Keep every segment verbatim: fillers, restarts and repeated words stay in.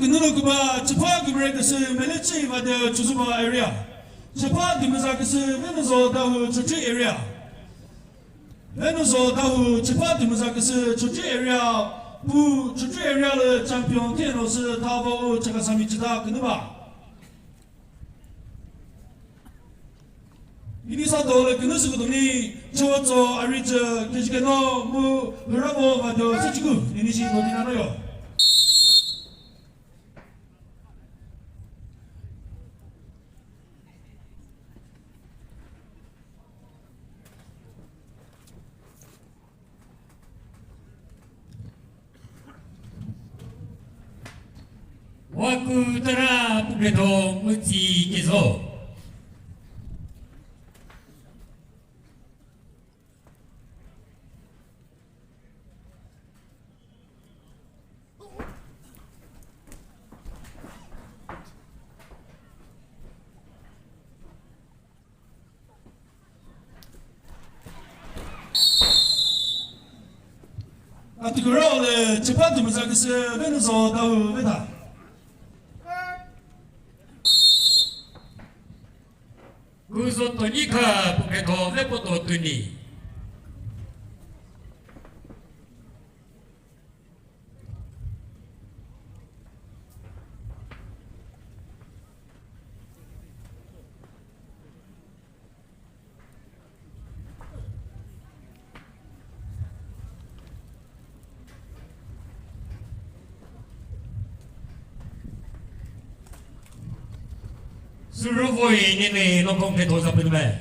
Künülo küba, chipha kümre küsü Melechi Vadeo Chozuba area. Chipha dümüza küsü Venuzo Dawhuo Chokri area. Venuzo Dawhuo chipha dümüza küsü Chokri area. Pu Chokri area lü champion theno sü thavo u Chakhesangmi chita künüba. Ini sa dole künü sü kuduni, chawatso, arije, kejikeno, mu, hüravo, vado, sechiku, ini shi dodi nanoyo. Waku tara pukreto mütsi kezo. Atikura ole chipha dümüza küsü Venuzo Dawhuo veta. Kuzo tonika pukreto vepoto tuni. Sürüvoi nini nokong phe thoza pünme.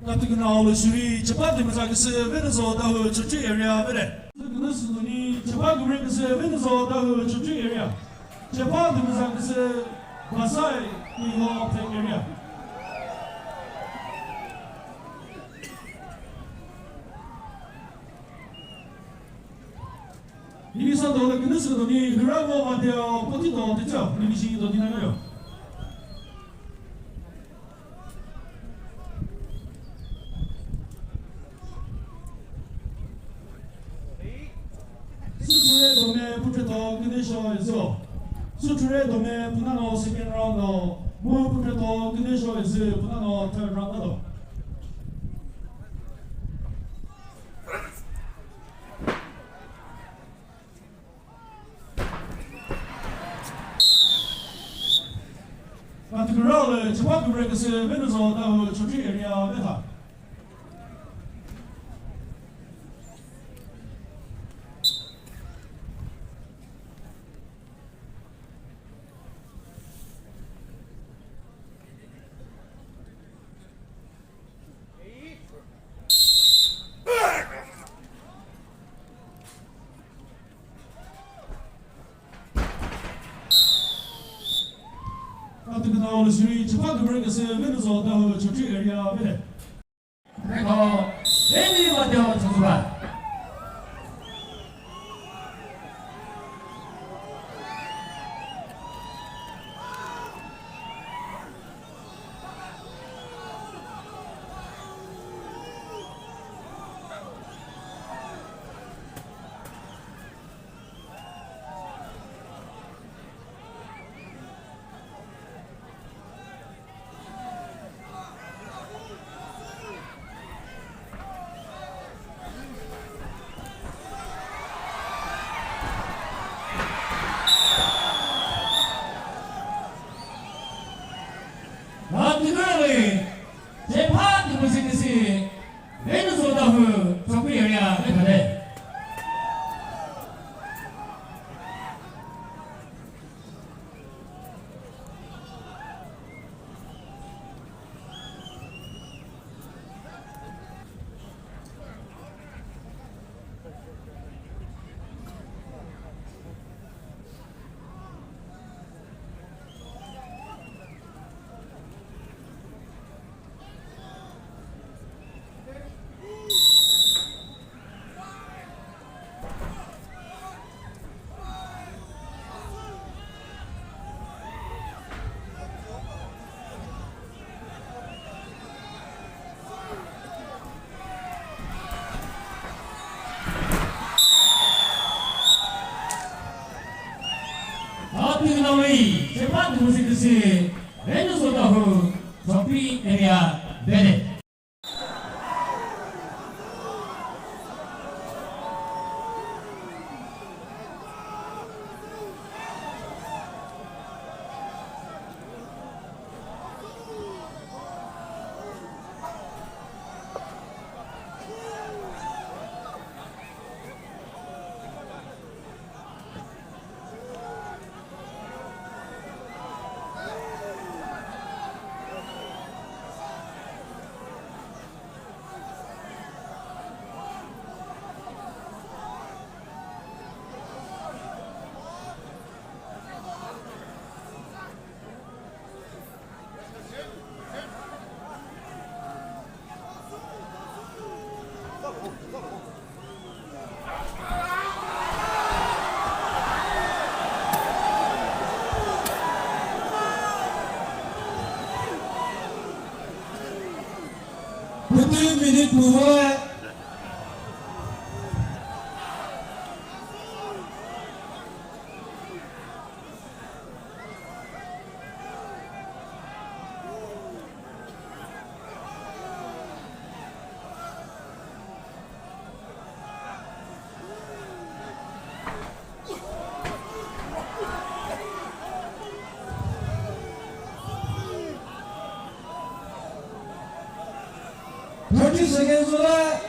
Natukuna olu shuri, chipha dümüza küsü Venuzo Dawhuo Chokri area vere. Natukuna sünuni, chipha kümre küsü Venuzo Dawhuo Chokri area. Chipha dümüza küsü Basai Iho Phek area. Ini sa dole künü sü doni hüravo vadeo poti do techo, ini shi doni na yo. Süthure dome putreto künü sho ezo. Süthure dome punano second round do. Mu putreto künü sho ezo punano third round do. Particularly, chipha kümre küsü Venuzo Dawhuo Chokri area veta. Katukuna olu shiri chipha kümre küsü Venuzo Dawhuo Chokri area vete. Venuzo, Venuzo Dawhuo Chokri. Chepha kümüzü küsü, Venuzo Dawhuo, Chokri area, Mekale. Si Venus Otahu, Chokri area, Bele. Fifteen minute move. Thirty seconds left.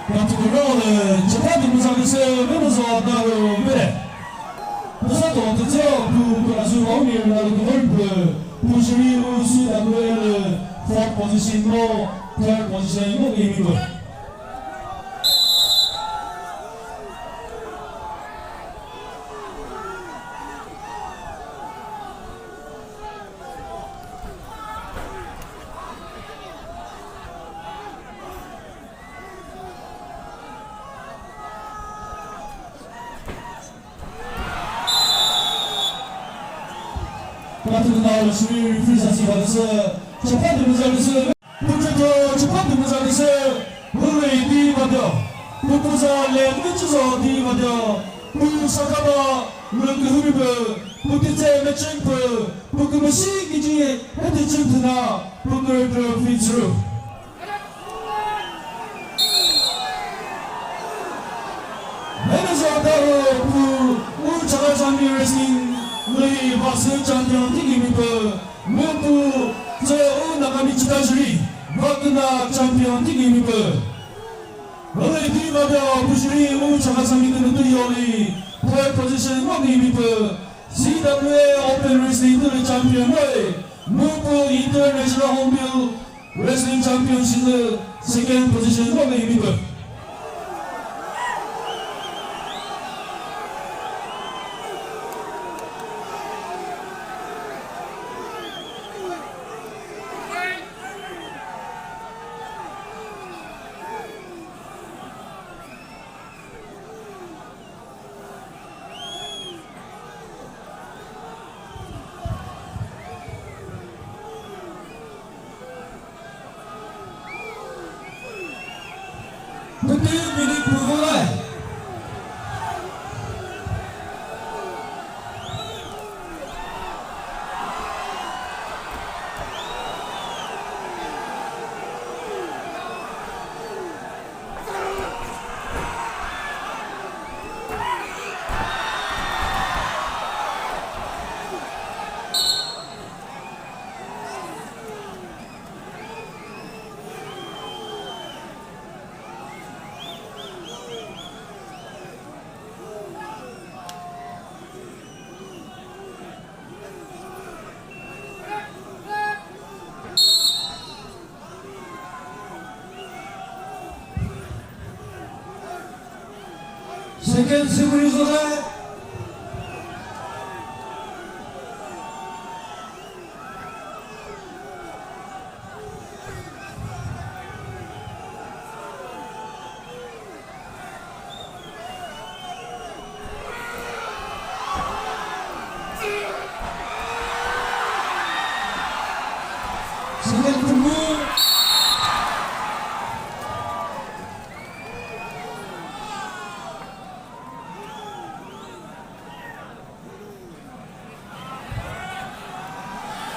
Kati kuro le, chapa di musa kese, meno zo da ro mene. Musa to te zo, pu kura su ro mi na lo ko pu, pu shiri u si da ko le, fourth position mo, third position mo, e mi ko. Patü na shiri referee sa si ba sü, chapa de müza sü. Pu chütho chüpha tümüza lise, hu lei di va dio. Pu puza le ngi chüzo di va dio. Pu sakaba lü kühü mi pü, pu titse me chüng pü, pu kümüshi kiji he ti chüng thüna, pu kürü kürü fi chürü. Manager Daro pu u Chakhesang Wrestling lü va sü champion thingi mi pü. Mu pu tsü u Nagami chita jüri, va küna champion thingi mi pü. Hüle di va da pu jüri u Chakhesang mi künü tu yoli, third position ngo ngi mi pü. C W A Open Wrestling tülü champion ngoyi, mu pu International Hornbill Wrestling Championship lü second position ngo ngi mi pü. Fifteen minute program. Second series of that. Second to move.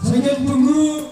Second Püngu.